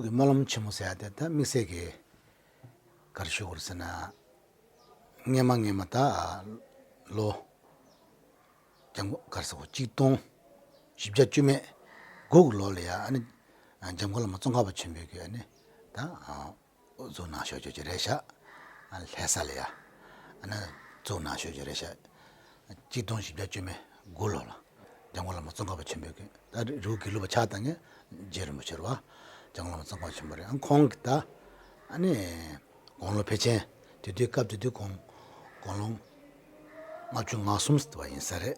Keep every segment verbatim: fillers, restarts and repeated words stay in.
གི་སྨོན་ལམ་ཆེན་མོ་ཟེར་ཡ་དེ་ད་དམིགས་བསལ་གྱི་ག་རེ་ཞུ་དགོས་རེད་ཟེར་ན། སྔས་མ་སྔས་མ་ད་ལོ་རྒྱང་གར་ས་གོ་གཅིག་སྟོང་བཞི་བརྒྱ་བཅུ་མེད་དགུ་གི་ལོ་ལ་ཡ་ཨ་ནི་འཇམ་མགོན་བླ་མ་ཙོང་ཁ་པ་ཆེན་པོས་ཀྱི་ཨ་ནི་ད་འཛུགས་གནང་ཤོག་ཅོག་ཅིག་རེད་ཤག་ལྷ་ས་ལ་ཡ་ཨ་ནི་འཛུགས་གནང་ཤོག་ཅོག་རེད་ཤག་གཅིག་སྟོང་བཞི་བརྒྱ་བཅུ་མེད་དགུ་ལོ་ལ་འཇམ་མགོན་བླ་མ་ཙོང་ཁ་པ་ཆེན་པོས་ཀྱི་ད་རི་བོ་དགེ་ལུགས་པ་ཆགས་དང་ངས་རྗེ་རིན་པོ་ཆེ་རེད་བ། འཇམ་མགོན་བླ་མ་ཙོང་ཁ་པ་ཆེན་པོ་རེད། ཨ་ཁོང་གི་ད་ཨ་ནི་དགུང་ལོ་ཕལ་ཆེར་དེ་དུས་སྐབས་དེ་དུས་ཁོང་དགུང་ལོ་ལྔ་བཅུ་ང་གསུམ་ཟེར་བ་ཡིན་ས་རེད།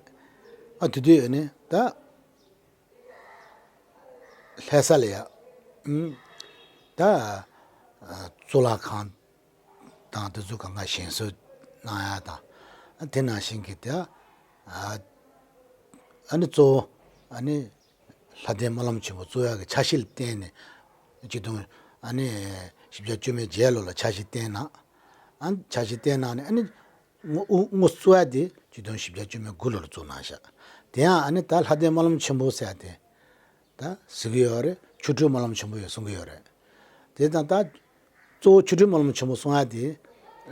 ཨ་དེ་དུས་ཨ་ནི་ད་ལྷ་ས་ལ་ཡ་ཨུམ་ད་གཙུག་ལག་ཁང་དང་དེ་ཚོ་གང་ག་བཞེངས་གསོ་གནང་ཡ་དང་། ཨ་དེ་ནང་བཞིན་གྱི་ད་ཨ་ཨ་ནི་གཙོ་བོ་ཨ་ནི་ལྷ་ལྡན་སྨོན་ལམ་ཆེན་པོ་བཙུགས་ཡག་གི་འཆར་གཞི་ལ་བརྟེན་ནས་གཅིག་སྟོང་ཨ་ནི་བཞི་བརྒྱ་བཅུ་མེད་བརྒྱད་ལོ་ལ་འཆར་གཞི་བཏིང་གནང་། ཨ་འཆར་གཞི་བཏིང་གནང་ནས་ཨ་ནི་དངོས་དངོས་བཙུགས་ཡག་དེ་གཅིག་སྟོང་བཞི་བརྒྱ་བཅུ་མེད་དགུ་ལོ་ལ་བཙུགས་གནང་ཤག་དེ་ཡང་ཨ་ནི་ད་ལྷ་ལྡན་སྨོན་ལམ་ཆེན་པོ་ཟེར་ཡག་དེ་ད་ཟེར་གི་ཡོད་རེད། ཆོ་འཕྲུལ་སྨོན་ལམ་ཆེན་པོ་ཡོད་གསུང་གི་ཡོད་རེད། དེ་དང་ད་གཙོ་བོ་ཆོ་འཕྲུལ་སྨོན་ལམ་ཆེན་པོ་གསུང་ཡག་དེ་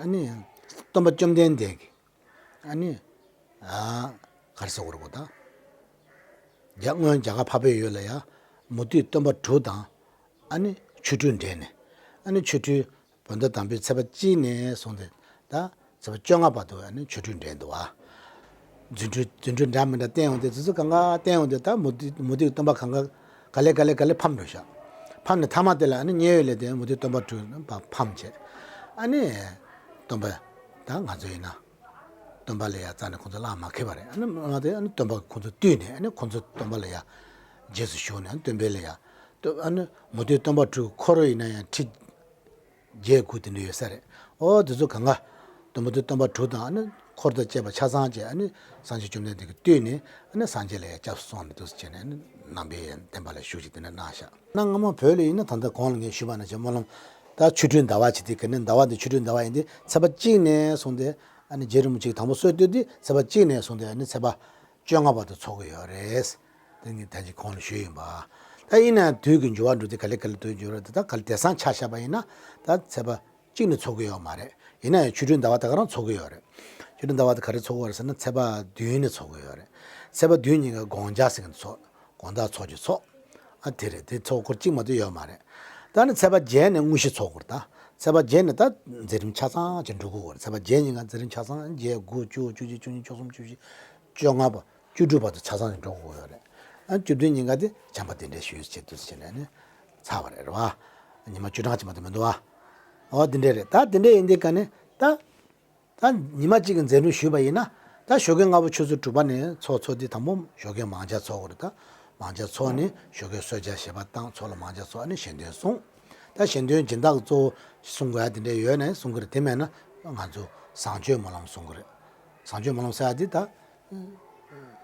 ཨ་ནི་སྟོན་པ་བཅོམ་ལྡན་འདས་ཀྱི་ཨ་ནི་ཨ་ག་རེ་ཟེར་དགོས་རེད་གོ། ད་རྒྱ་སྔོན་རྒྱ་གར་འཕགས་པའི་ཡུལ་ལ་ཡ་མུ་སྟེགས་སྟོན་པ་དྲུག་དང་ཨ་ནི་ཆོ་འཕྲུལ་འགྲན་ནས་ཨ་ནི་ཆོ་འཕྲུལ་བོད་ཟླ་དང་པོའི་ཚེས་པ་གཅིག་ནས་བཟུང་སྟེ་ད་ཚེས་པ་བཅོ་ལྔ་བར་དུ་ཨ་ནི་ཆོ་འཕྲུལ་འགྲན་འདུག་བ། རྫུ་འཕྲུལ་རྫུ་འཕྲུལ་འདྲ་མི་འདྲ་བསྟན་ཡོང་དུས་དེ་ཚོ་གང་ག་བསྟན་ཡོང་དུས་ད་མུ་སྟེགས་མུ་སྟེགས་སྟོན་པ་གང་ག་ག་ལེ་ག་ལེ་ག་ལེ་ཕམ་འགྲོ་ཤག་ཕམ་ནས་མཐའ་མ་དེ་ལ་ཨ་ནི་མཉན་ཡོད་ལས་དེ་མུ་སྟེགས་སྟོན་པ་དྲུག་ཕམ་བྱས། ཨ་ནི་སྟོན་པ་ད་ང་ཚོ་ཡིན་ན་སྟོན་པ་ལ་ཡ་རྩ་ནས་ཁོང་ཚོ་གླགས་མ་ཁེལ་བ་རེད། ཨ་ནི་མ་དེ་ཨ་ནི་སྟོན་པ་ཁོང་ཚོ་བཏུལ་ནས་ཨ་ནི་ཁོང་ཚོ་སྟོན་པ་ལ་ཡ་རྗེས་སུ་ཞུགས་ནས་ཨ་ནི་སྟོན་པ་ལ་ཡ་ཨ་ནི་མུ་སྟེགས་སྟོན་པ་དྲུག་འཁོར་ཡིན་ན་ཡང་ཁྲི་བརྒྱད་དགུ་དེ་འདྲ་ཡོད་ས་རེད། ཨོ་དེ་ཚོ་གང་ག་དུམ་བུ་དེ་སྟོན་པ་དྲུག་དང་ཨ་ནི་འཁོར་དང་བཅས་པ་ཆ་ཚང་བཅས་ཨ་ནི་སངས་རྒྱས་བཅོམ་ལྡན་འདས་ཀྱིས་བཏུལ་ནས་ཨ་ནི་སངས་རྒྱས་ལ་ཡང་སྐྱབས་སུ་སོང་ནས་འདུག་སེ་བྱས་ནས་ཨ་ནི་ནང་པའི་བསྟན་པ་ལ་ཞུགས་ཤིག་དེ་འདྲ་གནང་ཤག་ན་སྔ་མོ་བོད་ལ་ཡིན་ན་ད་ལྟ་གོང་ལ་ངས་ཞུས་པ་ནང་བཞིན་སྨོན་ལམ་ད་ཆོ་འཕྲུལ་ཟླ་བ་བྱེད་དུས་ག་ནས་ཟླ་བ་འདི་ཆོ་འཕྲུལ་ཟླ་བ་ཡིན་དུས་ཚེས་པ་གཅིག་ནས་བཟུང་སྟེ་ཨ་ནི་རྗེ་རིན་པོ་ཆེས་དང་པོ་སྲོལ་བཏོད་དུས་ཚེས་པ་གཅིག་ནས་བཟུང་སྟེ་ཨ་ནི་ཚེས་པ་བཅོ་ལྔ་བར་དུ་འཚོགས་ཀྱི་ཡོད་རེད། དེ་ནི་ད་ཅི་གོང་ལ་ཞུས་ཡིན་པ། ད་ཡིན་ན་དུས་ཀྱི་འགྱུར་བ་འགྲོ་དུས་ག་ལེ་ག་ལེ་དུས་འགྱུར་བ་དེ་ད་ག་ལེ་དེང་སང་ཆ་བཞག་པ་ཡིན་ན་ད་ཚེས་པ་གཅིག་ནས་འཚོགས་ཀྱི་ཡོད་མ་རེད། ཡིན་ན་ཡང་ཆོ་འཕྲུལ་ཟླ་བ་ད་ག་རང་འཚོགས་ཀྱི་ཡོད་རེད། ཆོ་འཕྲུལ་ཟླ་བ་དེ་ག་རེ་འཚོགས་ཀྱི་ཡོད་རེད་ཟེར་ན་ཚེས་པ་བདུན་ནས་འཚོགས་ཀྱི་ཡོད་རེད། ཚེས་པ་བདུན་ཉིན་ཀ་དགོངས་འཇག་ཟེར་མཁན་དེ་འཚོགས། དགོང་དག་ཚོགས་ཀྱི་ཚོགས། ཨ་དེ་རེད། དེ་ཚོགས་སྐོར་གཅིག་མ་གཏོགས་ཡོད་མ་རེད། ད་ནི་ཚེས་པ་བརྒྱད་ནས་དངོས་གཞི་ཚོགས་སྐོར་ད། ཚེས་པ་བརྒྱད་ནས་ད་མཛད་རིམ་ཆ་ཚང་ཅིག་འགྲོ་དགོས་རེད། ཚེས་པ་བརྒྱད་ཉིན་ཀ་མཛད་རིམ་ཆ་ཚང་བརྒྱད་དགུ་བཅུ་བཅུ་གཅིག་བཅུ་གཉིས་བཅུ་གསུམ་བཅུ་བཞི་བཅོ་ལྔ་བར་བཅུ་དྲུག་བར་དུ་ཆ་ཚང་ཅིག་འགྲོ་དགོས་ཡོད་རེད། ཨ་བཅུ་བདུན་ཉིན་ཀ་དེ་བྱམས་པ་གདན་འདྲེན་ཞུས་བྱས་དུས་ཟེར་ནས་ནི་ཚར་བ་རེད་རེད་བ། ཉི་མ་བཅུ་གྲངས་ཅིག་མ་གཏོགས་མི་འདུག་བ། འོ་དེ་འདྲས་རེད། ད་དེ་འདྲས་ཡིན་དུས་ཀ་ནི་ད། ད་ཉི་མ་གཅིག་གི་མཛད་རིམ་ཞུས་པ་ཡིན་ན། ད་ཞོགས་ཀའི་སྔ་པོ་ཆུ་ཚོད་དྲུག་པ་ནས་ཚོགས་ཚོགས་དེ་དང་པོ་ཞོགས་ཀའི་མང་ཇ་ཚོགས་དགོས་རེད། ད་མང་ཇ་ཚོགས་ནས་ཞོགས་ཀའི་གསོལ་ཇ་བཞེས་པ་བཏང་། ཚོགས་ལ་མང་ཇ་ཚོགས་ནས་ཞལ་འདོན་གསུངས། ད་ཞལ་འདོན་སྦྱིན་བདག་གཙོ་བོ་གསུང་དགོས་ཡ་དེ་འདྲ་ཡོད་ན་གསུང་གི་རེད། དེ་མེད་ན་ང་ཚོ་བཟང་སྤྱོད་སྨོན་ལམ་གསུང་གི་རེད། བཟང་སྤྱོད་སྨོན་ལམ་ཟེར་ཡ་དེ་ད་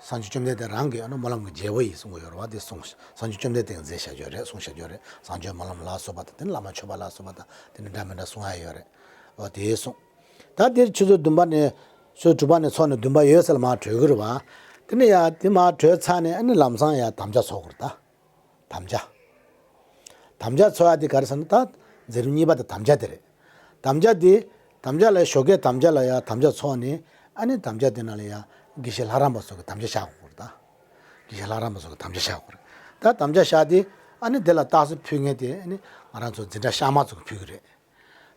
སངས་རྒྱས་བཅོམ་ལྡན་འདས་རང་གི་ཨ་ནི་སྨོན་ལམ་གྱི་རྒྱལ་པོ་ཡིན་གསུང་གི་ཡོད་རེད་བ། དེ་གསུངས། སངས་རྒྱས་བཅོམ་ལྡན་འདས་ཀྱིས་མཛད་བཞག་ཡོད་རེད། གསུངས་བཞག་ཡོད་རེད། བཟང་སྤྱོད་སྨོན་ལམ་ལ་སོགས་པ་དང་དེ་ནི་བླ་མ་མཆོད་པ་ལ་སོགས་པ་དང་དེ་ནི་འདྲ་མི་འདྲ་གསུང་ཡ་ཡོད་རེད། འོ་དེ་གསུངས། ད་དེར་ཆུ་ཚོད་བདུན་པ་ནས་ཆུ་ཚོད་དྲུག་པ་ནས་ཚོགས་ནས་བདུན་པ་ཡོལ་ས་ལ་མར་གྲོལ་གི་རེད་བ། དེ་ནས་ཡ་དེ་མར་གྲོལ་ཚར་ནས་ཨ་ནི་ལམ་སང་ཡ་དམ་བཅའ་ཚོགས་དགོས་རེད་ད། དམ་བཅའ། དམ་བཅའ་ཚོགས་ཡ་དེ་ག་རེ་ཟེར་ན་ད་མཛད་རིམ་གཉིས་པ་དེ་དམ་བཅའ་དེ་རེད། དམ་བཅའ་དེ། དམ་བཅའ་ལ་ཞོགས་ཀའི་དམ་བཅའ་ལ་ཡ་དམ་བཅའ་ཚོགས་ནས་ཨ་ནི་དམ་བཅའ་དེ་ནང་ལ་ཡ་དགེ་བཤེས་ལྷ་རམས་པ་ཚོ་གི་དམ་བཅའ་བཞག་དགོས་རེད་ད། དགེ་བཤེས་ལྷ་རམས་པ་ཚོ་གི་དམ་བཅའ་བཞག་དགོས་རེད། ད་དམ་བཅའ་བཞག་དེ་ཨ་ནི་དེ་ལ་རྟགས་གསལ་ཕུལ་མཁན་དེ་ཨ་ནི་ང་རང་ཚོ་འཛིན་གྲྭ་ཤག་མ་ཚོ་གི་ཕུལ་གི་རེད།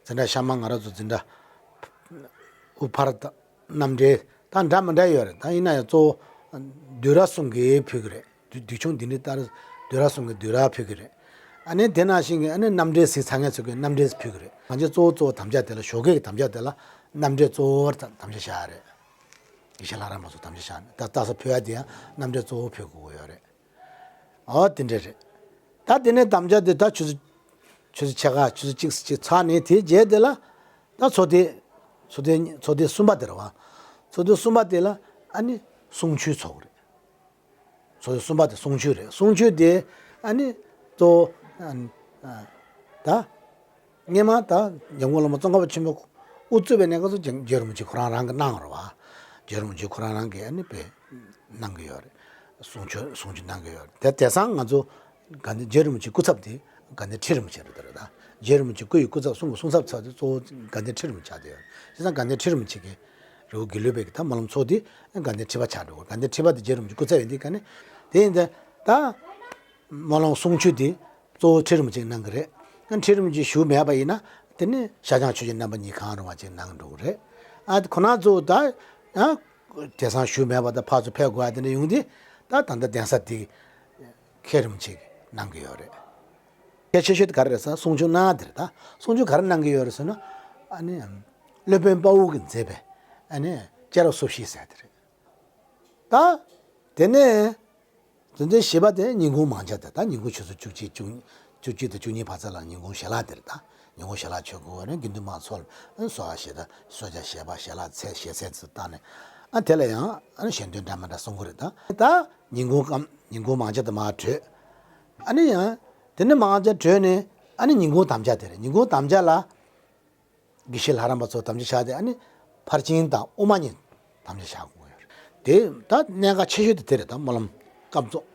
འཛིན་གྲྭ་ཤག་མ་ང་རང་ཚོ་འཛིན་གྲྭ་དབུ་ཕར་དང་རྣམ་འགྲེལ་དང་འདྲ་མི་འདྲ་ཡོད་རེད། ད་ཡིན་ན་ཡང་གཙོ་བོ་བསྡུས་ར་གསུང་གི་ཕུལ་གི་རེད། བསྡུས་བསྡུས་ཆུང་འདི་འདྲའི་ལྟར་བསྡུས་ར་གསུང་གི་བསྡུས་ར་ཕུལ་གི་རེད། ཨ་ནི་དེ་ནང་བཞིན་གྱི་ཨ་ནི་རྣམ་འགྲེལ་གཟིགས་ཚར་མཁན་ཚོ་གི་རྣམ་འགྲེལ་ཕུལ་གི་རེད། ང་ཚོའི་གཙོ་བོ་གཙོ་བོ་དམ་བཅའ་དེ་ལ་ཞོགས་ཀའི་དམ་བཅའ་དེ་ལ་རྣམ་འགྲེལ་གཙོ་བོར་དམ་བཅའ་བཞག་རེད། དགེ་བཤེས་ལྷ་རམས་པ་ཚོ་དམ་བཅའ་བཞག་ནས་ད་རྟགས་གསལ་ཕུལ་ཡ་དེ་ཡང་རྣམ་འགྲེལ་གཙོ་བོ་ཕུལ་དགོས་ཀྱི་ཡོད་རེད། ཨོ་དེ་འདྲ་རེད། ད་དེ་ནས་དམ་བཅའ་དེ་ད་ཆུ་ཚོད་ཆུ་ཚོད་ཕྱེད་ཀ་ཆུ་ཚོད་གཅིག་ཙམ་ཅིག་ཚར་ནས་དེའི་རྗེས་དེ་ལ་ད་ཚོགས་སྡེ་ཚོགས་སྡེ་ཚོགས་སྡེ་གསུམ་པ་དེ་རེད་བ། ཚོགས་སྡེ་གསུམ་པ་དེ་ལ་ཨ་ནི་གསུང་ཆོས་ཚོགས་རེད། ཚོགས་སྡེ་གསུམ་པ་དེ་གསུང་ཆོས་རེད། གསུང་ཆོས་དེ་ཨ་ནི་གཙོ་བོ་ཨ་ནི་ཨ་ད། སྔས་མ་ད་འཇམ་མགོན་བླ་མ་ཙོང་ཁ་པ་ཆེན་པོ་དབུ་གཙོས་པའི་གནས་སྐབས་སུ་རྗེ་རིན་པོ་ཆེ་ཁོ་རང་རང་གིས་གནང་རེད་བ། རྗེ་རིན་པོ་ཆེ་ཁོ་རང་རང་གིས་ཨ་ནི་དཔེ་གནང་གི་ཡོད་རེད། གསུང་ཆོས་གསུང་ཆོས་གནང་གི་ཡོད་རེད། དེ་དེང་སང་ང་ཚོ་ག་འདི་རྗེ་རིན་པོ་ཆེ་སྐུ་ཚབ་དེ་ དགའ་ལྡན་ཁྲི་རིན་པོ་ཆེ་རེད་ད་རེད་ད། རྗེ་རིན་པོ་ཆེ་སྐུ་ཡི་སྐུ་ཚབ་གསུང་གི་གསུང་ཚབ་ཚར་དུས་གཙོ་བོ་དགའ་ལྡན་ཁྲི་རིན་པོ་ཆེ་ཆགས་བསྡད་ཡོད་རེད། བྱས་ཙང་དགའ་ལྡན་ཁྲི་རིན་པོ་ཆེ་གི་རི་བོ་དགེ་ལུགས་པའི་གི་ད་སྨོན་ལམ་ཚོགས་དེ་དགའ་ལྡན་ཁྲི་པ་ཆགས་འགྲོ་གི་རེད། དགའ་ལྡན་ཁྲི་པ་དེ་རྗེ་རིན་པོ་ཆེ་སྐུ་ཚབ་ཡིན་དུས་ག་ནས་དེ་ཡིན་ད་ད་སྨོན་ལམ་གསུང་ཆོས་དེ་གཙོ་བོ་ཁྲི་རིན་པོ་ཆེ་གནང་གི་རེད། ཁྲི་རིན་པོ་ཆེ་བཞུགས་མེད་པ་ཡིན་ན་དེ་ནི་ཤར་བྱང་ཆོས་ཀྱི་རྣམ་པ་གཉིས་གང་རུང་བ་ཅིག་གནང་འགྲོ་གི་རེད། ཨ་དེ་ཁོ་ན་ཚོ་ད་ཨ་དེང་སང་བཞུགས་མེད་པ་ད་ཕར་ཚུར་ཕེབས་དགོས་ཨ་དེ་འདྲ་ཡོང་དུས་ད་ད་ལྟ་གདན་ས་དེ་མཁན་རིན་པོ་ཆེ་གིས་གནང་གི་ཡོད་རེད། གལ་ཆེ་ཤོས་དེ་ག་རེ་རེད་ཟེར་ན་གསུང་ཆོས་གནང་དེ་རེད་ད། གསུང་ཆོས་ག་རེ་གནང་གི་ཡོད་རེད་ཟེར་ན། ཨ་ནི་སློབ་དཔོན་དཔའ་བོ་གིས་མཛད་པའི་ཨ་ནི་སྐྱེས་རབས་སོ་བཞི་ཟེར་དེ་རེད། ད་དེ་ནས་དོན་ཚན་བཞི་པ་དེ་ཉིན་གུང་མང་ཇ་དེ་ད་ཉིན་གུང་ཆུ་ཚོད་བཅུ་གཅིག་བཅུ་བཅུ་གཅིག་དང་བཅུ་གཉིས་བར་ཚད་ལ་ཉིན་གུང་ཞལ་ལག་དེ་རེད་ད། ཉིན་གུང་ཞལ་ལག་མཆོད་དགོས་པ་ནི་དགེ་འདུན་མང་ཚོགས་ལ་གསོལ་བ་བཞེས་ད་གསོལ་ཇ་བཞེས་པ་ཞལ་ལག་ཚད་བཞེས་ཚད་ཚུལ་བཏང་ནས་ཨ་དེ་ལ་ཡང་ཨ་ནི་ཞལ་འདོན་འདྲ་མི་འདྲ་གསུང་གི་རེད་ད། ད་ཉིན་གུང་སྐབས་ཉིན་གུང་མང་ཇ་དེ་མར་གྲོལ། ཨ་ནི་ཡང་དེ་ནས་མང་ཇ་གྲོལ་ནས་ཨ་ནི་ཉིན་གུང་དམ་བཅའ་དེ་རེད། ཉིན་གུང་དམ་བཅའ་ལ་དགེ་བཤེས་ལྷ་རམས་པ་ཚོ་དམ་བཅའ་བཞག་སྟེ་ཨ་ནི་ཕར་ཕྱིན་དང་དབུ་མ་གཉིས་དམ་བཅའ་བཞག་དགོས་ཡོད་རེད། དེ་ད་གནད་འགག་ཆེ་ཤོས་དེ་དེ་རེད་ད། སྨོན་ལམ་སྐབས་ཚོགས།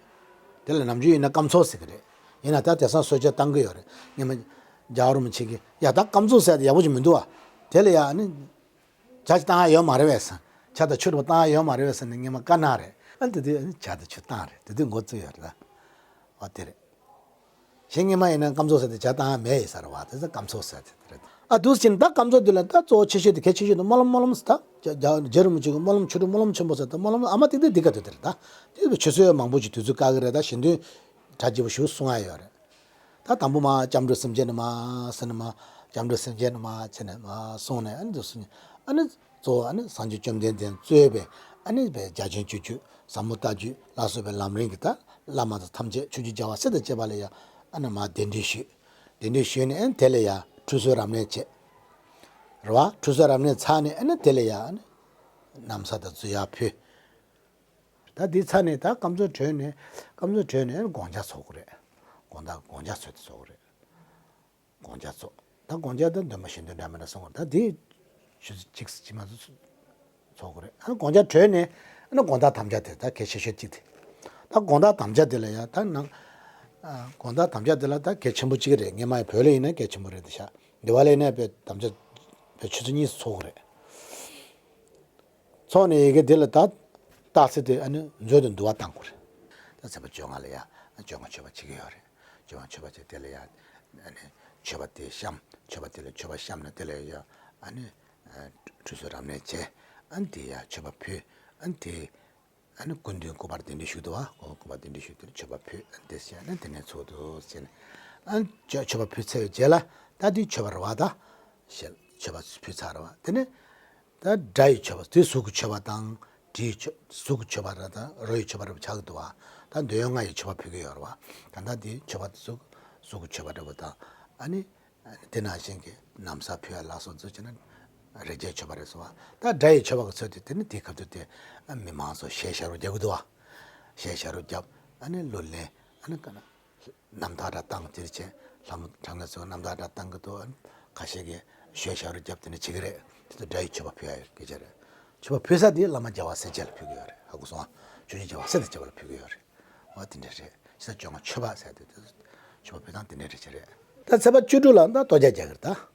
དེ་ལ་ནམ་རྒྱུན་ཡིན་ན་སྐབས་ཚོགས་ཟེར་གི་རེད། ཡིན་ན་ད་དེང་སང་གསོལ་ཇ་བཏང་གི་ཡོད་རེད། སྔོན་མ་རྒྱལ་བ་རིན་པོ་ཆེ་གིས་ཡ་ད་སྐབས་ཚོགས་ཟེར་དེ་ཡག་པོ་ཅིག་མི་འདུག་བ། དེ་ལ་ཡ་ཨ་ནི་ཇ་ཅིག་བཏང་ཡ་ཡོད་མ་རེད་པས་ཟེར། ཇ་དང་ཆུ་འདྲ་པོ་བཏང་ཡ་ཡོད་མ་རེད་པས་ཟེར་ནས་སྔོན་མ་བཀའ་གནང་རེད། ཨ་ནི་དེ་དུས་ཨ་ནི་ཇ་དང་ཆུ་བཏང་རེད། དེ་དུས་འགོ་བཙུགས་ཡོད་རེད་ད། འོ་དེ་རེད། གཞན་སྔོན་མ་ཡིན་ན་སྐབས་ཚོགས་ཟེར་ཏེ་ཇ་བཏང་ཡ་མེད་ཡིན་ས་རེད་བ། དེ་ཚོ་སྐབས་ཚོགས་ཟེར་ཏེ་རེད། ཨ་འདུག་སེ་བྱས་ནས་ད་སྐབས་ཚོགས་འདི་ལ་ད་གཙོ་བོ་ཆེ་ཤོས་དེ་གལ་ཆེ་ཤོས་དེ་སྨོན་ལམ། སྨོན་ལམ་ཟེར་ད་རྒྱ་རྒྱ་རྒྱལ་བ་རིན་པོ་ཆེ་གི་སྨོན་ལམ་ཆོ་འཕྲུལ་སྨོན་ལམ་ཆེན་པོ་ཟེར་ད་སྨོན་ལམ་ཨ་མ་ཏིག་ཏིག་འདི་ག་དེ་དེ་རེད་ད། དེ་ཆུ་ཚོད་མང་པོ་ཅིག་དུས་ཚོད་བཀག་གི་རེད་ད། ཞལ་འདོན་གྲ་རྒྱས་པོ་ཞིག་གསུང་ཡ་ཡོད་རེད། ད་དང་པོ་མར་སྐྱབས་འགྲོ་སེམས་བསྐྱེད་ནས་མར་ཟེར་ནས་མར་སྐྱབས་འགྲོ་སེམས་བསྐྱེད་ནས་མར་བྱས་ནས་མར་གསུངས་ནས་ཨ་ནི་འདུག་སེ་ཨ་ནི། གཙོ་བོ་ཨ་ནི་སངས་རྒྱས་བཅོམ་ལྡན་འདས་གཙོས་པའི་ཨ་ནི་བའི་རྒྱ་ཆེན་སྤྱོད་བརྒྱུད་ཟབ་མོ་ལྟ་བརྒྱུད་ལ་སོགས་པའི་ལམ་རིམ་གྱི་ད་བླ་མ་དང་ཐམས་ཅད་ཆོས་རྗེ་རྒྱལ་བ་སྲས་དང་བཅས་པ་ལ་ཡང་ཨ་ནི་མར་གདན་འདྲེན་ཞུས། གདན་འདྲེན་ཞུས་ནས་ཨ་ནི་དེ་ལ་ཡང་ཁྲུས་གསོལ་རབ་གནས་བྱས། རེད་བ། ཁྲུས་གསོལ་རབ་གནས་ཚར་ནས་ཨ་ནི་དེ་ལ་ཡང་ཨ་ནི་ན་བཟའ་དང་བཙུན་གཡོག་ཕུལ། ད་འདི་ཚར་ནས་ད་སྐབས་ཚོགས་གྲོལ་ནས་སྐབས་ཚོགས་གྲོལ་ནས་ཨ་ནི་དགོངས་འཆར་ཚོགས་དགོས་རེད། དགོངས་དག་དགོངས་འཆར་ཚོགས་དེ་ཚོགས་དགོས་རེད། དགོངས་འཆར་ཚོགས། ད་དགོངས་འཆར་དང་འདོན་པ་ཞལ་འདོན་འདྲ་མི་འདྲ་གསུང་བར་ད་དེ་ཆུ་ཚོད་གཅིག་ཙམ་ཅིག་མ་ཚོད་ཚོགས་དགོས་རེད། ཨ་དགོངས་འཆར་གྲོལ་ནས་ཨ་ནི་དགོངས་དག་དམ་བཅའ་དེ་ད་གལ་ཆེ་ཤོས་གཅིག་དེ། ད་དགོངས་དག་དམ་བཅའ་དེ་ལ་ཡང་ད་ནང་ཨ་དགོངས་དག་དམ་བཅའ་དེ་ལ་ད་གལ་ཆེན་པོ་གཅིག་རེད། སྔོན་མ་བོད་ལ་ཡིན་ན་གལ་ཆེན་པོ་རེད་འདི་ཤག་འདི་བ་ལ་ཡིན་ན་བོད་དམ་བཅའ་བོད་ཆུ་ཚོད་གཉིས་སུ་ཚོགས་དགོས་རེད། ཚོགས་ནས་ཡི་གེ་འདི་ལ་ད་རྟགས་གསལ་དེ་ཨ་ནི་མཛོད་དུ་འདུ་བ་བཏང་དགོས་རེད། ད་ཚེས་པ་བཅོ་ལྔ་ལ་ཡ་བཅོ་ལྔ་མཆོད་པ་བྱེད་ཀྱི་ཡོད་རེད། བཅོ་ལྔ་མཆོད་པ་བྱེད་དེ་ལ་ཡ་ཨ་ནི་མཆོད་པ་དེ་བཤམས། མཆོད་པ་དེ་ལ་མཆོད་པ་བཤམས་ནས་དེ་ལ་ཡ་ཨ་ནི་ཁྲུས་གསོལ་རབ་གནས་བྱས། ཨ་ནི་དེ་ཡ་མཆོད་པ་ཕུལ། ཨ་ནི་དེ་ཨ་ནི་སྐུ་མདུན་སྐུ་པར་གདན་འདྲེན་ཞུས་འདུག་བ། སྐུ་པར་གདན་འདྲེན་ཞུས་དེ་ལ་མཆོད་པ་ཕུལ། ཨ་ནི་དེ་བྱས་ནས་དེ་ནས་ཚོགས་འདུ་བྱས་ནས་ཨ་ནི་མཆོད་པ་ཕུལ་ཚར་བའི་རྗེས་ལ་ད་དེ་མཆོད་པ་རེད་བ། ད་ཞལ་མཆོད་པ་ཕུལ་ཚར་བ་དེ་ནས། ད་སྒྲ་ཡི་མཆོད་པ་དེ་གཟུགས་ཀྱི་མཆོད་པ་དང་། དྲི་ཡི་མཆོད་གཟུགས་ཀྱི་མཆོད་པ་ར་དང་རོ་ཡི་མཆོད་པ་ར་ཆགས་ཀྱི་འདུག་བ། ད་འདོད་ཡོན་ལྔ་ཡི་མཆོད་པ་ཕུལ་གྱི་ཡོད་རེད་བ། ད་ལྟ་དེ་མཆོད་པ་དེ་གཟུགས་གཟུགས་ཀྱི་མཆོད་པ་འདྲ་པོ་དང་། ཨ་ནི་དེ་ནང་བཞིན་གྱི་ན་བཟའ་ཕུལ་བ་ལ་སོགས་ཚུལ་བྱས་ན་རེག་བྱའི་མཆོད་པ་རེད་སོ་བ། ད་སྒྲ་ཡི་མཆོད་པ་གི་ཚུལ་དེ་དེ་ནི་དེའི་སྐབས་དུ་དེ་མི་མང་ཚོ་གཞས་ཤ་རུ་རྒྱག་གི་འདུག་བ། གཞས་ཤ་རུ་རྒྱབ། ཨ་ནི་གླུ་ལེན། ཨ་ནི་ཀ་ན། རྣམ་ཐར་འདྲ་བཏང་དེར་བྱས། ལྷ་མོ་དྲང་ངེས་ཚོས་རྣམ་ཐར་འདྲ་བཏང་གི་འདུག་ཁ་ཤས་ཀྱིས་གཞས་ཤ་རུ་རྒྱབ་དེ་ནས་བྱེད་ཀྱི་རེད། དེ་ཚོ་སྒྲ་ཡི་མཆོད་པ་ཕུལ་ཡ་ཡོད་སྐད་ཆ་རེད། མཆོད་པ་ཕུལ་ས་དེ་བླ་མ་རྒྱལ་བ་སྲས་བཅས་ལ་ཕུལ་གི་ཡོད་རེད། ཧ་གོ་སོང་ཨ། ཆོས་རྗེ་རྒྱལ་བ་སྲས་དང་བཅས་པ་ལ་ཕུལ་གི་ཡོད་རེད། འོ་དེ་འདྲ་རེད། ཕྱི་ཟླ་བཅོ་ལྔ་མཆོད་པ་ཟེར་དེ་དེ་མཆོད་པ་ཕུལ་སྟངས་དེ་འདྲ་རེད་བྱེད་རེད། ད་ཚེས་པ་བཅུ་དྲུག་ལ་ད་གཏོར་རྒྱག་རྒྱག་གི་རེད་ད།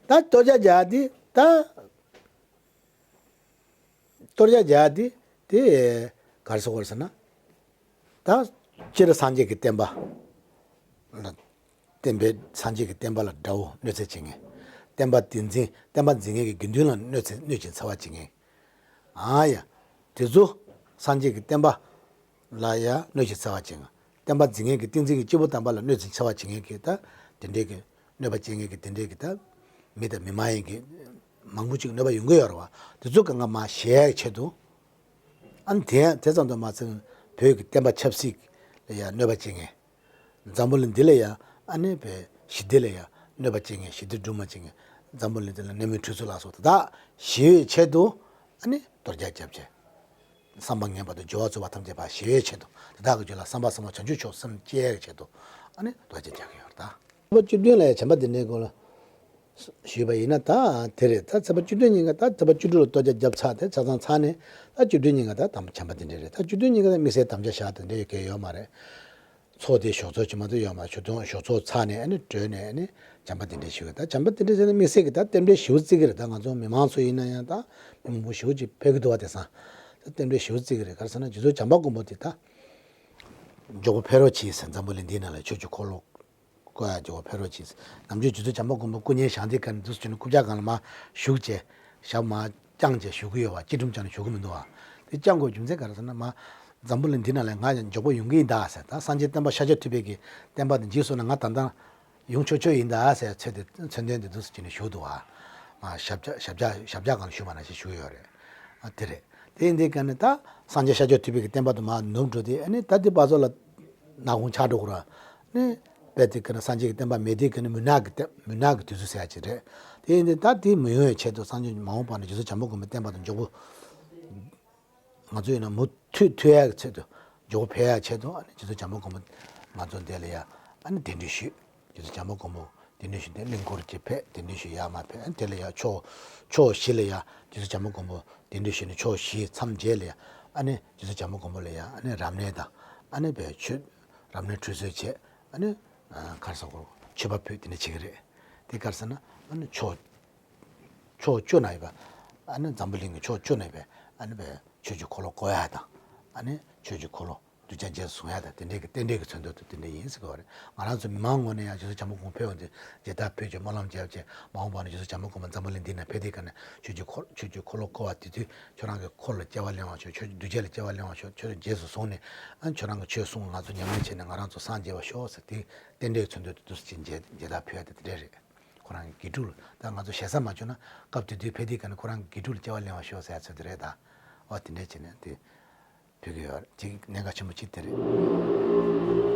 ད་གཏོར་རྒྱག་རྒྱག་དེ་ད། གཏོར་རྒྱག་རྒྱག་དེ་དེ་ག་རེ་ཟེར་དགོས་རེད་ཟེར་ན། ད་སྤྱིར་སངས་རྒྱས་ཀྱི་བསྟན་པ་ལ་བསྟན་པའི་སངས་རྒྱས་ཀྱི་བསྟན་པ་ལ་དགྲ་བོ་གནོད་འཚེ་བྱེད་མཁན། བསྟན་པ་དེ་འཛིན་བསྟན་པ་འཛིན་མཁན་གྱི་དགེ་འདུན་ལ་གནོད་འཚེ་གནོད་ཅིང་འཚེ་བ་བྱེད་མཁན། ཨ་ཡ། དེ་ཚོ་སངས་རྒྱས་ཀྱི་བསྟན་པ་ལ་ཡ་གནོད་ཅིང་འཚེ་བ་བྱེད་མཁན། བསྟན་པ་འཛིན་མཁན་གྱི་བསྟན་འཛིན་གྱི་སྐྱེས་བུ་དམ་པ་ལ་གནོད་ཅིང་འཚེ་བ་བྱེད་མཁན་གྱི་ད་དེ་འདྲའི་གི་གནོད་པ་བྱེད་མཁན་གྱི་དེ་འདྲའི་གི་ད་མི་དང་མི་མ་ཡིན་གྱི་མང་པོ་ཅིག་གནོད་པ་ཡོང་གི་ཡོད་རེད་བ། དེ་ཚོ་གང་ག་མར་ཞི་ཡག་ཆེད་དུ། ཨ་ནི་དེ་དེ་ཙམ་དུ་མ་ཟད་བོད་ཀྱི་བསྟན་པ་ཆབ་སྲིད་ལ་ཡང་གནོད་པ་བྱེད་མཁན། འཛམ་བུ་གླིང་འདི་ལ་ཡང་ཨ་ནི་བོད་ཞི་བདེ་ལ་ཡང་གནོད་པ་བྱེད་མཁན། ཞི་བདེ་སྒྲོན་མ་བྱེད་མཁན། འཛམ་བུ་གླིང་འདི་ལ་གནོད་མེད་འཁྲུག་རྩོད་ལ་སོགས་དེ་དག་ཞི་བའི་ཆེད་དུ་ཨ་ནི་གཏོར་རྒྱག་བརྒྱབ་བྱས། བསམ་པ་ངན་པ་དང་སྦྱོར་བ་རྩུབ་པ་ཐམས་ཅད་ཕར་ཞི་བའི་ཆེད་དུ། དེ་དག་གི་རྒྱུད་ལ་བསམ་པ་བཟང་པོ་བྱང་ཆུབ་མཆོག་སེམས་སྐྱེ་ཡག་གི་ཆེད་དུ་ཨ་ནི་གཏོར་རྒྱག་རྒྱག་གི་ཡོད་རེད་ད། ཚེས་པ་བཅུ་བདུན་ལ་ཡང་བྱམས་པ་བདེ་ལྡན་སྐོར་ལ་ཞུས་པ་ཡིན་ན་ད་དེ་རེད། ད་ཚེས་པ་བཅུ་བདུན་ཉིན་ཀ་ད་ཚེས་པ་བཅུ་དྲུག་ལ་གཏོར་རྒྱག་བརྒྱབ་ཚར་དེ་ཆ་ཚང་ཚར་ནས་ད་བཅུ་བདུན་ཉིན་ཀ་ད་དམ་བྱམས་པ་བདེ་ལྡན་རེད། ད་བཅུ་བདུན་ཉིན་ཀ་ད་དམིགས་བསལ་དམ་བཅའ་བཞག་དེ་འདྲ་ཡོད་གལ་ཡོད་མ་རེད། ཚོགས་དེ་ཞོགས་ཚོགས་ཅིག་མ་གཏོགས་ཡོད་མ་རེད། ཆུ་དོན་ཞོགས་ཚོགས་ཚར་ནས་ཨ་ནི་གྲོལ་ནས་ཨ་ནི་བྱམས་པ་གདན་འདྲེན་ཞུ་གི། ད་བྱམས་པ་གདན་འདྲེན་ཟེར་ན་དམིགས་བསལ་གྱི་ད་རྟེན་འབྲེལ་ཞེ་པོ་བརྩི་གི་རེད། ད་ང་ཚོ་མི་མང་ཚོ་ཡིན་ན་ཡང་ད་མི་མང་པོ་ཞེ་པོ་ཅིག་ཕེབས་ཀྱི་འདུག་བ། དེང་སང་ད་རྟེན་འབྲེལ་ཞེ་པོ་བརྩི་གི་རེད། ག་རེ་ཟེར་ན་རྗེ་བཙུན་བྱམས་པ་མགོན་པོ་དེ་ད་མགྱོགས་པོ་ཕེབས་རོགས་གྱིས་ཟེར། འཛམ་བུ་གླིང་འདི་ནང་ལ་ཆོས་ཀྱི་འཁོར་ལོ་བསྐོར་ཡ་མགྱོགས་པོ་ཕེབས་རོགས་གྱིས་ཟེར། ནམ་རྒྱུན་རྗེ་བཙུན་བྱམས་པ་མགོན་པོ་སྐུ་བརྙན་བཞེངས་དུས་ག་ནས་འདུག་ཟེར་ན་སྐུ་བཅར་སྒང་ལ་མར་བཞུགས་བྱས་ཞབས་མར་བརྐྱངས་བྱས་བཞུགས་ཀྱི་ཡོད་བ། སྐྱིལ་ཀྲུང་བཅངས་ནས་བཞུགས་ཀྱི་མི་འདུག་བ། དེ་བཅར་དགོས་རྒྱུ་མཚན་ག་རེ་ཟེར་ན་མར་འཛམ་བུ་གླིང་འདི་ནང་ལ་ང་ཡང་མགྱོགས་པོ་ཡོང་གི་ཡིན་ད་ཟེར། ད་སངས་རྒྱས་བསྟན་པ་ཤཱཀྱ་ཐུབ་པའི་གི་བསྟན་པ་དེ་འཇིག་སོང་ན་ང་ད་ལྟ་ཡོང་ཆོག་ཆོག་ཡིན་ད་ཟེར་ཚོད་དེ་མཚོན་དོན་དེ་འདུག་ཟེར་བྱས་ནས་བཞུགས་འདུག་བ། མར་ཞབས་བཅགས་ཞབས་བཅགས་ཞབས་བཅགས་སྒང་ལ་བཞུགས་པ་ནང་བཞིན་བཞུགས་ཡོད་རེད། ཨ་དེ་རེད། དེ་ཡིན་དུས་ག་ནས་ད་སངས་རྒྱས་ཤཱཀྱ་ཐུབ་པའི་གི་བསྟན་པ་དེ་མར་ནུབ་འགྲོ་དུས་ཨ་ནི་ད་དེ་བར་ཚོ་ལ་ནག་ཁུང་ཆགས་འགྲོ་གི་རེད། ཨ་ནི་དཔེ་དེ་ག་ནས་སངས་རྒྱས་ཀྱི་བསྟན་པ་མེད་དུས་ག་ནས་མུན་ནག་གི་བསྟན་མུན་ནག་གི་དུས་ཚོད་ཟེར་ཡ་ཅིག་རེད། དེ་ཡིན་དུས་ད་དེ་མི་ཡོང་བའི་ཆེད་དུ་སངས་རྒྱས་མ་འོངས་པ་ན་རྗེ་བཙུན་བྱམས་པ་མགོན་པོའི་བསྟན་པ་དང་མགྱོགས་པོ་ང་ཚོ་ཡིན་ན་མུ་མཐུད་མཐུད་ཡག་གི་ཆེད་དུ་མགྱོགས་པོ་ཕེབས་ཡག་ཆེད་དུ་ཨ་ནི་རྗེ་བཙུན་བྱམས་པ་མགོན་པོ་ང་ཚོ་འདི་ལ་ཡ་ཨ་ནི་གདན་འདྲེན་ཞུས། རྗེ་བཙུན་བྱམས་པ་མགོན་པོ་གདན་འདྲེན་ཞུས་ཏེ་གླིང་སྐོར་གྱི་ཕེབས། གདན་འདྲེན་ཞུས་ཡར་མར་ཕེབས། ཨ་ནི་དེ་ལ་ཡ་ཕྱོགས་ཕྱོགས་བཞི་ལ་ཡ་རྗེ་བཙུན་བྱམས་པ་མགོན་པོ་གདན་འདྲེན་ཞུས་ནས་ཕྱོགས་བཞིའི་མཚམས་བརྒྱད་ལ་ཡ་ཨ་ནི་རྗེ་བཙུན་བྱམས་པ་མགོན་པོ་ལ་ཡ་ཨ་ནི་རབ་གནས་དང་ཨ་ནི་བའི་མཆོད་རབ་གནས་ཁྲུས་གསོལ་བྱས། ཨ་ནི་ག་རེ་ཟེར་དགོས་རེད། མཆོད་པ་ཕུལ་དེ་འདྲ་བྱེད་ཀྱི་རེད། དེ་ག་རེ་ཟེར་ན་ཨ་ནི་ཕྱོགས་ཕྱོགས་བཅུ་ན་ཡོད་པ། ཨ་ནི་འཛམ་བུ་གླིང་གི་ཕྱོགས་བཅུ་ན་ཡོད་པའི་ཨ་ནི་བའི་ཆོས་ཀྱི་འཁོར་ལོ་བསྐོར་ཡ་དང་། ཨ་ནི་ཆོས་ཀྱི་འཁོར་ལོ་གདུལ་བྱ་རྗེས་སུ་བཟུང་ཡ་དང་། དེ་འདྲའི་གི་རྟེན་འབྲེལ་གྱི་མཚོན་དོན་དུ་དེ་འདྲ་ཡིན་ཟེར་གི་རེད། ང་རང་ཚོ་མི་མང་ངོས་ནས་ཡང་རྗེ་བཙུན་བྱམས་པ་མགོན་པོ་ཕེབས་ཡོང་དུས་མཇལ་དར་ཕུལ་བྱས་སྨོན་ལམ་བརྒྱབ་བྱས། མ་འོངས་པ་ན་རྗེ་བཙུན་བྱམས་པ་མགོན་པོ་འཛམ་བུ་གླིང་འདི་ན་ཕེབས་དུས་ག་ནས་ཆོས་ཀྱི་འཁོར་ཆོས་ཀྱི་འཁོར་ལོ་བསྐོར་བ་དེ་དུས་ཁྱོད་རང་གི་འཁོར་ལ་སྐྱེ་བ་ལེན་པར་ཤོག། ཁྱོད་ཀྱི་གདུལ་བྱ་ལ་སྐྱེ་བ་ལེན་པར་ཤོག། ཁྱོད་རྗེས་སུ་བཟུང་ནས་ཨ་ཁྱོད་རང་གི་ཆོས་གསུང་ང་ཚོ་ཉམས་ལེན་བྱས་ནས་ང་རང་ཚོ་སངས་རྒྱས་པར་ཤོག་ཟེར། དེ་རྟེན་འབྲེལ་མཚོན་དོན་དུ་འདུག་ཟེར་མཇལ་མཇལ་དར་ཕུལ་ཡ་དེ་དེ་འདྲ་རེད། ཁོ་རང་གི་དགེ་ཕྲུག་ལ། ད་ང་ཚོ་ཞེ་ས་མ་བཅོས་ན་སྐབས་དེ་དུས་ཕེབས་དུས་ག་ནས་ཁོ་རང་གི་དགེ་ཕྲུག་ལ་སྐྱེ་བ་ལེན་པར་ཤོག་ཟེར་ཡ་ཚོད་དེ་རེད་ད། འོ་དེ་འདྲ་བྱས་ནས་དེ་ཕུལ་གྱི་ཡོད་རེད། ཅིག་གནད་འགག་ཆེན་པོ་ཅིག་དེ་རེད།